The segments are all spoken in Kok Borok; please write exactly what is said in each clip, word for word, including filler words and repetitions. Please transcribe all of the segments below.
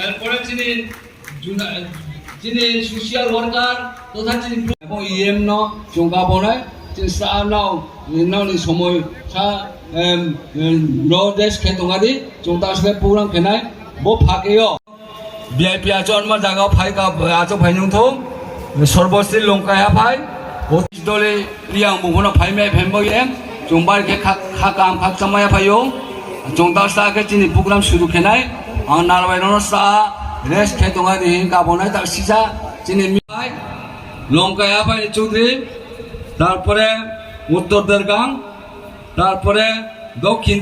Erpore chini juna-, chini social worker totha chini pro-, abo E M no chwng kabonai chini sa nao, nao ni somoi sa, em, em, no rest khe tongadi chwng ta asle program khenai bo phakeo. V I P achuk anma jaga phai ka achuk phai nung thung. Sorbosri Longkai ha phai. Otis dole yang bungkhono phai mai phai bo yang. Chwng bai khe kha, kha kam kha chamaya phai yo. Chwng ta sa khe chini program suru khenai. Ang narwai no sa rest khe tonga di hin ka bonai ta sisa chini mi phai. Longkai ha phai Chaudhary. Tarpore Uttor Dergang. Tarpore Dokhin.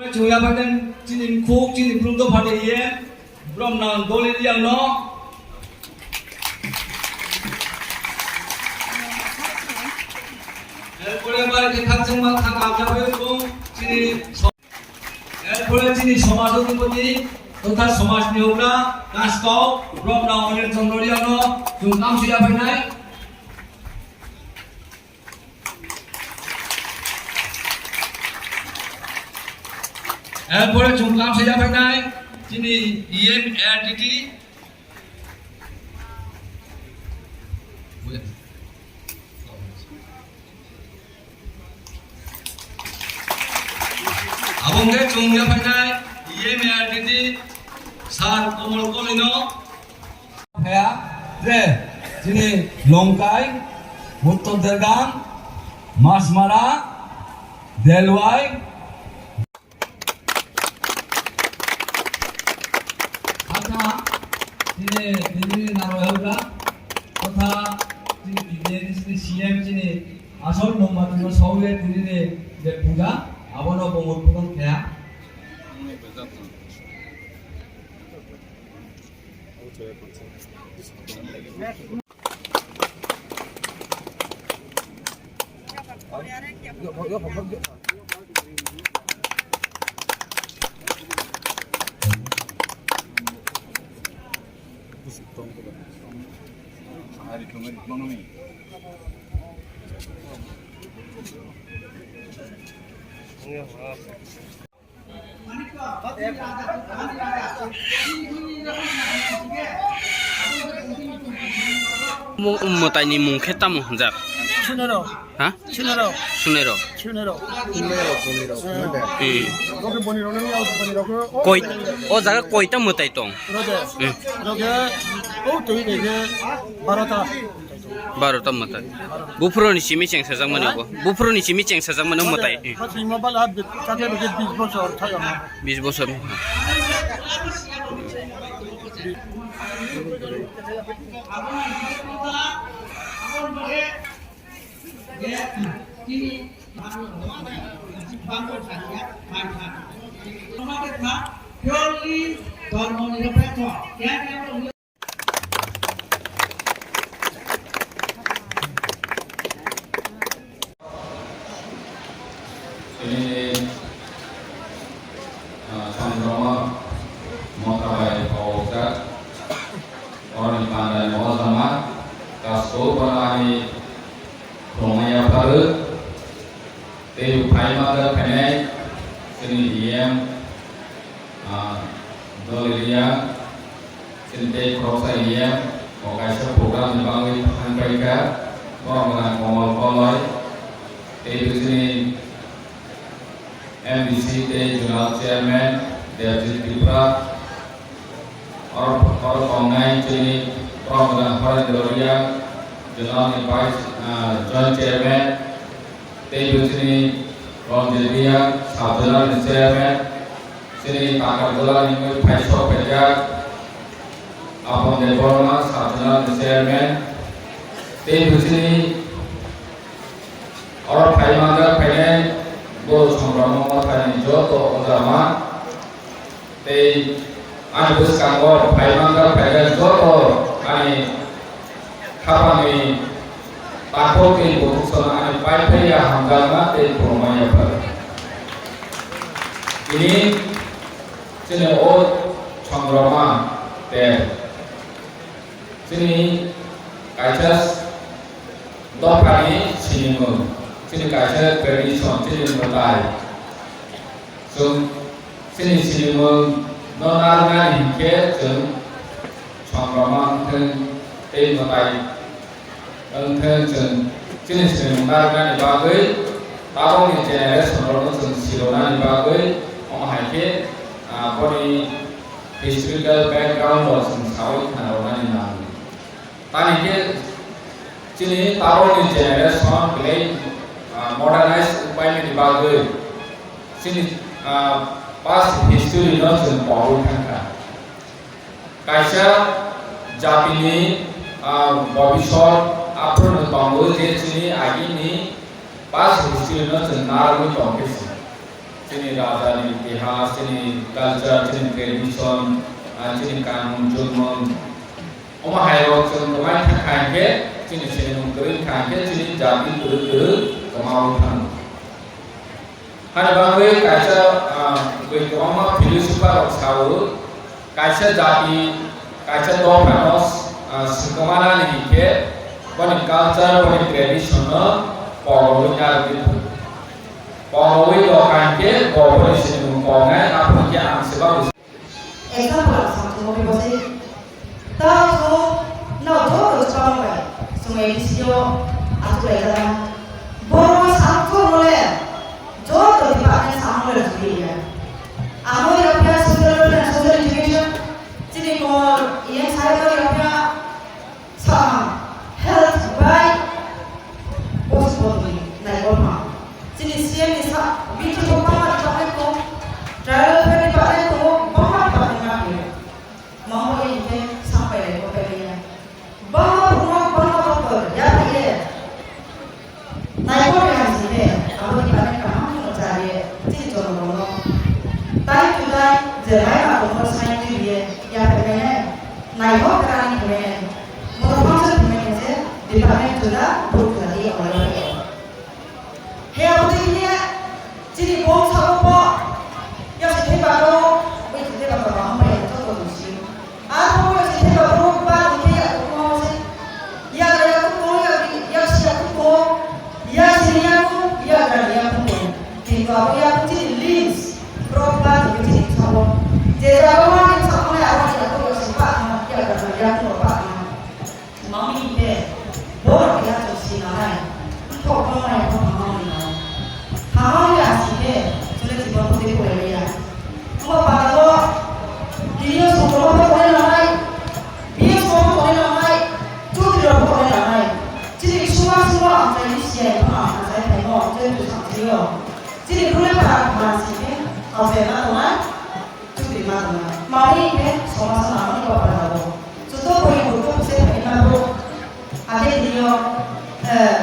Chwngya phaikhe chini khuk chini brum do phate iye brom nang doli yang no. Erpore bai khe khakchangma khakam jagwi bung chini so-, erpore chini somaj odhipoti totha somaj ni hokra Kaskau brom nang Anil Chandra yang no chwng kamsiya phainai. Erpore chwng kamsiya phainai chini E M R T T. Abo hwnkhe chwng yaphainai E M R T T Sir Komol Kolino. Phaya, je, chini Longkai, Uttor Dergang, Masmara, Delwai. Acha, chini, chini narwai hokra, totha, chini, chini C M, chini, asol mungma tino saule, chini, je puja, abono bo murpudon kaya. Mo-, mwtaini mung khe tamo hwnjak? Sunero. Ha? Sunero. Sunero. Sunero. Hmm. Koi, o jaga koita mwtai tong? Rode. Hmm. Rode, o twi khe barota. Barota mwtai. Buphuruni simi cheng sajakmani bo. Buphuruni simi cheng sajakmani mwtai. Bish bosor. Ini, ah, Chandra Motha bai pawokjak. Oroni pandai mohojama, kasko borani khulumya pharwi, tei phai mata phainai, Chini E M, ah, Doliria, chini tei khoroksa E M, o kaisa program ni bagwi thang pai kha, borok gwnang Komal Koloi, tei bo chini M D C tei Zonal Chairman Debjit Tripura, oro, oro tongnai chini borok gwnang Harendra Riya, Zonal ni Vice, ah, Joint Chairman, tei bo chini Ranjit Riya, Sub Zonal ni Chairman, chini Takarjala ni mui phaisok phaijak Apon Debbarma, Sub Zonal ni Chairman, tei bo chini oro phai manjak phainai Guru Songrama Mothani joto ojama tei ani bwskango phai manjak phainai joto ani khapangni takhuk tei bukhuk sono ani pai phaiya hamjakma tei khulumma yapha. Tini chini o Songrama tei chini kaisa dophani sinimung, chini kaisa tradition, chini mwtai. Chwng chini sinimung no narwknani hinkhe chwng Songrama wngthwng tei mwtai wngthwng, chwng chini sinimung narwknani bagwi tabokni generation rokno chwng silonani bagwi omo hai khe, ah, boni historical background rok chwng saui khna rwnani nango. Tamni khe chini tabokni generation belai, ah, modernize wngpaimani bagwi chini, ah, past history no chwng pogwi thangkha. Kaisa jatini, ah, bobiswt aphuru no tongo je chini agini past history no chwng narwgwi tongkhe se. Chini raja ni itihas, chini culture, chini tradition, ah, chini kanun chumung, omo hai rok chwng kwmai kha kha hinkhe, chini sinimung kwrwi kha hinkhe, chini jati kwrwi kwrwi kwmaui thango. Hani bagwi kaisa, ah, bui kwbangma philosopher rok sao, kaisa jati, kaisa dophano, ah, swkangma nani hinkhe, boni culture, boni tradition no pogorwi narwgwi thango. Pogorwi rok kha hinkhe, bo boni sinimung pognai, aphuru hinkhe ang swbak. Example ang sakhumo khe bose. Ta so na joto chwng bai chwng A B C o achuk lai jana. Boro sakhumo le joto department samung le juli ya. Amo ya pya social welfare and social education. Chini ko E M sahib ya pya Sa health bai post botwi naikolma. Chini C M ni sa bithi bo bangma department tongo, tribal welfare department tongo, bangma department ma khe. Mamo e hingke sampai lai ko pai ya. Bangma phungo bangma doctor ya phai ye. Naikol ni hamsing khe, abo ni bagwi kaham khe chari, chini jonogono. Time to time, je mai ma tongmo sai twi biye, ya phaimene, naikol khe ani phaimene, mono function phaimene je, department juda, buk juda di, olo phaio. He abo twi khe, chini bong sabo po, ya se theba ko, bai se theba ko, baham bai, to ko dusi. Arphuh se theba borok ba hwnkhe yakung tongo se. Yagra yakung tongo, yak, yaksi yakung tongo. Yaksi yakung, yagra yakung tongo. Kintu abo yakung chini limbs, borok ba hwnkhe chini bwskango. Je jaga o ani bwskango nai abo yakung yaksi ba tongma, yagra yakung rok ba tongma. Mami khe borok ya to sinanai. Thok tongmani bo tongmani no. Thamani asike chwle chibok tei phurai ya. Omo panda o D S O bo tongwi nangnai, B S O bo tongwi nangnai, chudri rok bo tongwi nangnai. Chini suma suma ang chai ni siya ang chai thai mo chai tu sa thai yo. Chini pule pa ma sike ang chai ma tongnai. Chudri ma tongna. Mani khe somajo nangmani kokra jago. Joto bui bukhuk se phaima bro. Ake tini o, eh,